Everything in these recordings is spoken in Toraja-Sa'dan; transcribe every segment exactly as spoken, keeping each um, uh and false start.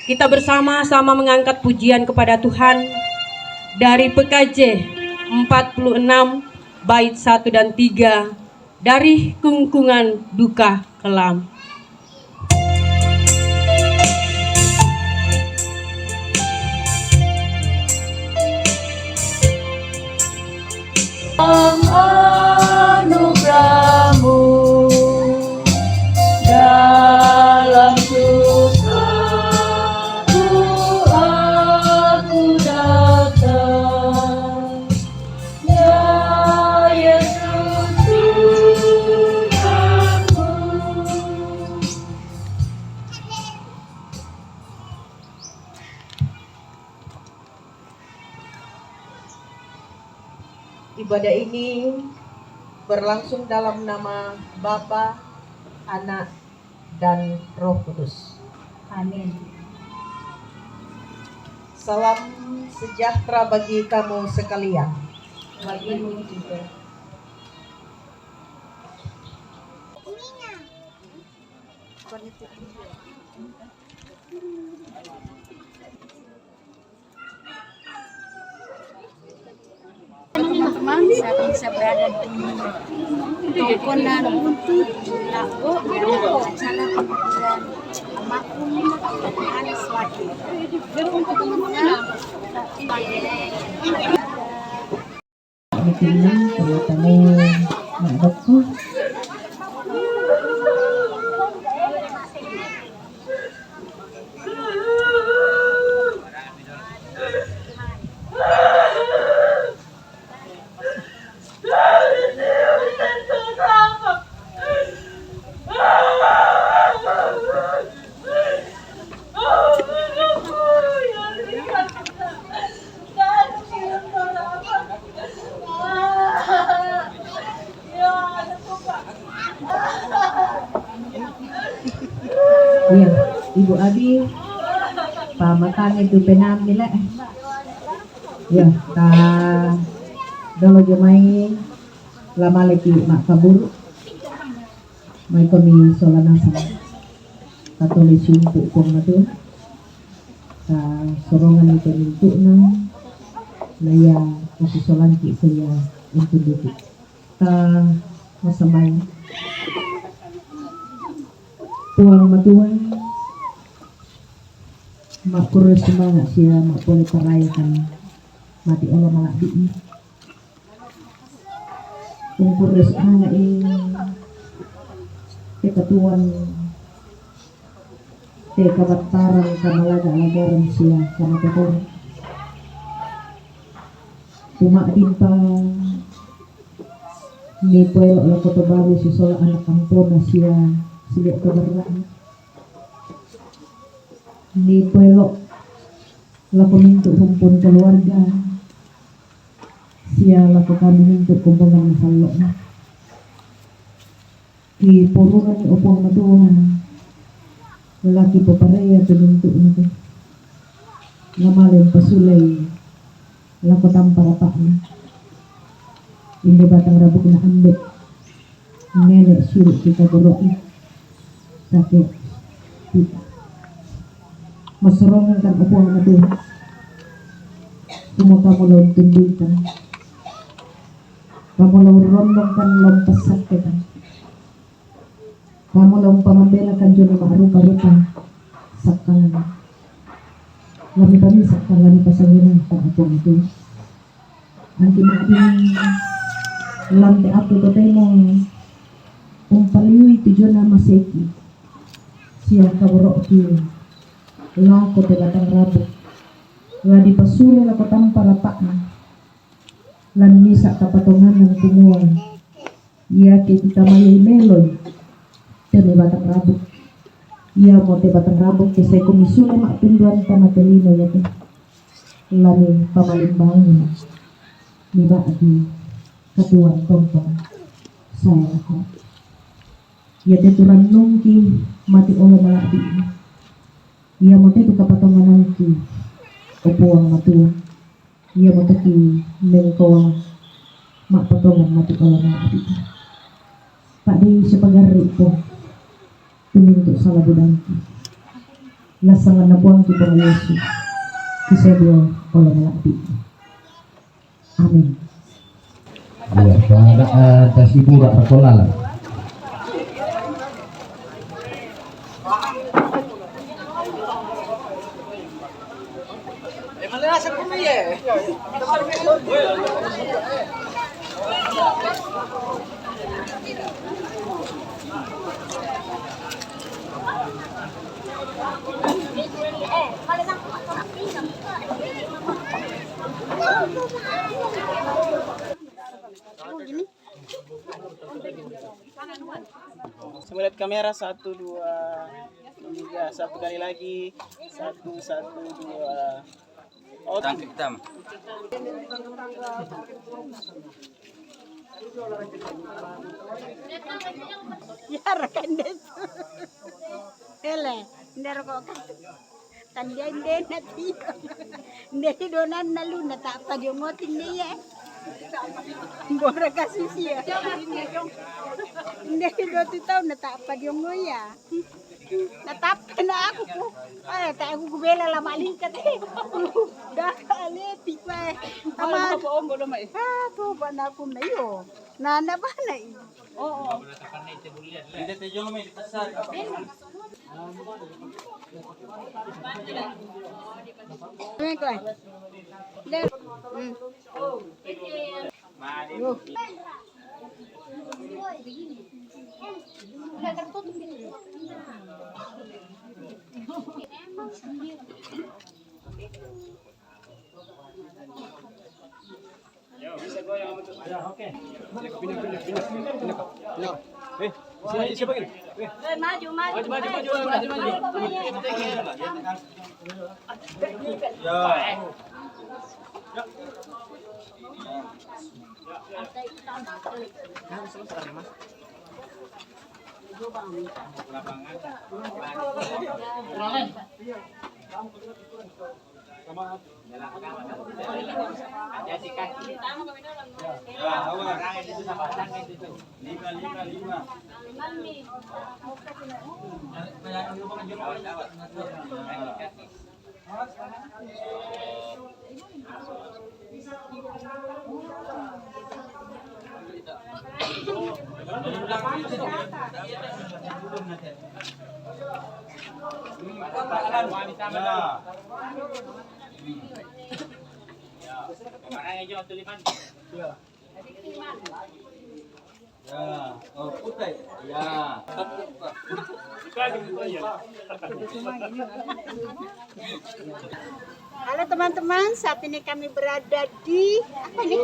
Kita bersama-sama mengangkat pujian kepada Tuhan dari P K J empat puluh enam, bait satu dan tiga, dari Kungkungan Duka Kelam. Anugerahmu dalam susahku aku datang. Ya Yesus, Tuhanku. Ibadah ini berlangsung dalam nama Bapa, Anak, dan Roh Kudus. Amin. Salam sejahtera bagi kamu sekalian. Bagimu juga. Teman-teman, saya bisa berada di Tongkonan Buntu, Lago, di acara pemakaman almarhum Anas Wati. Untuk teman-teman, Iya, Ibu Abi, pamatang itu penam nila. Ya, ta dolo jemai lama lagi mak kabur. Mai kami sola nasa. Tatole sumpu pong matu. Ta sorongan itu untuk na. Na ya, usi solanki saya untuk dikit. Ta masamai. Puang Matua, mak kurre semangat sia, mak pole tarayakan mati olo malabbi. Ungkurre semangat i te katuan, te kabattaran, kamalaga-lagaran sia kamakokoran. Tumadimpa ni poelo lako to balu sisola anak kampona sia silia to berra'na. Ni poelo lako mintu rumpun keluarga sia lako kami mintu kombongan masallo'na. Ki porunganni, o Puang Matua, laki popareya tu mintu'na te. Namale umpasulei lako tampa rapa'na. Inde batang rabukna ambe, nene suru kita goro'i. Sake kita. Masorongkan, o Puang Matua. Kumo kamu laun tunduitan. Kamu laun rondongkan, laun pasakketan. Kamu laun pamambelakan jona ma'rupa-rupa sakkalana. Lami pamisa, lami pasanginang, ta o Puang Matua. Angki ma'din lante attu totemo umpaliui tu jona maseki sia kaboro'ki lako te batang rabuk, la dipasule lako tampa rapa'na. Lan misa kapatonganan kumua, iake kitamayai meloi te mai batang rabuk. Iamo te batang rabuk ke sae kumisule ma'tunduan tama te lino iate. Lani pamalimbangi ni ba'di katuoan tontong sae lako. Iate tu rannungki mati olo mala'bi'na. Iamo te tu kapatonganangki, o Puang Matua. Iamo toki mengkoa ma'patongan mati olo mala'bi'na. Pa'dei sipagarri' po tu mintu' sala budangki. Nasangan na puang ki Tuhan Yesus, ki so dio olo malabbi. Amin. Iya, pada, eh, tas ibu rak rakola lah. Semua lihat kamera, satu, dua, tiga, satu kali lagi, satu, satu, dua. Oh, tangkap hitam. Ya, rekan desa. Ele, ndero ko ka. Tandia inde na tiyo. Inde si donan na lu na tapa dio ngoti inde ya. Mbora kasus ya. Inde si do tu tau na tapa dio ngoya. Na tapa na aku ku. Ay, ta aku ku bela la malingkat. Dah kali tipa. Ama. Ah, tu bana aku na iyo. Na na bana iyo. Oo. Hindi tayo lumay, di pasar. Ano ko eh? Hindi. Mm. Ya, oke. Pindah, pindah, pindah, pindah. Pindah. Eh, siapa, siapa ini? Eh. Eh, maju, maju. Maju, maju, maju, maju, maju. Ya. Ya. Ya, oh, putih. Ya. Halo teman-teman, saat ini kami berada di apa ini?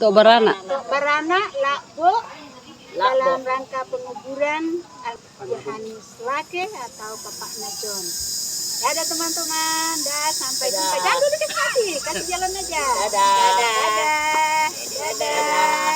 Tok Barana. Tok Barana, Labo, dalam rangka penguburan Yohanes Lake atau Bapaknya John. Dadah teman-teman, dah sampai jumpa. Jangan dulu kasih, kasih jalan aja. Dadah. Dadah. Dadah.